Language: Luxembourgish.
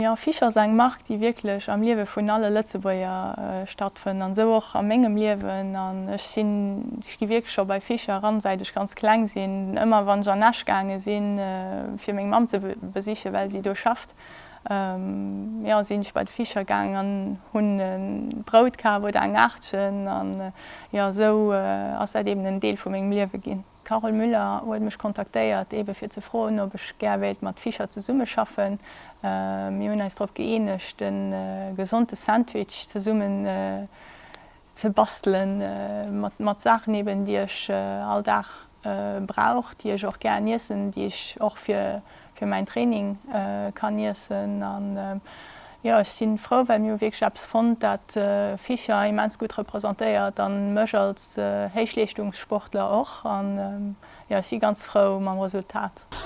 Jo, Fischer ass eng Mark, déi wierklech am Liewe vun alle Lëtzebuerger stattfënnt an esou och a mengem Liewen. An ech sinn, ech gi wierklech scho bei Fischer eran, säit ech ganz kleng sinn. Ëmmer wann ech an Esch gaange sinn, fir meng Mamm ze besichen, well si do schafft, jo, sinn ech bei de Fischer gaangen an hunn e Brout kaf oder eng Aartchen. An jo, esou ass dat eben en Deel vu mengem Liewe ginn. D'Carole Müller huet mech kontaktéiert, ebe fir ze froen, ob ech gär wéilt mat Fischer zesummeschaffen. Mir hunn eis drop gëeenegt, e gesonde Sandwich zesummen ze bastelen, mat Saachen eben, déi ech all Dag brauch, déi ech och gären iessen, déi ech och fir mäin Training kann iessen. An jo, ech si frou, well mir hu wierklech eppes fonnt, dat Fischer immens gutt representéiert an mech als Héichleeschtungssportler och. An jo, ech si ganz frou mam Resultat.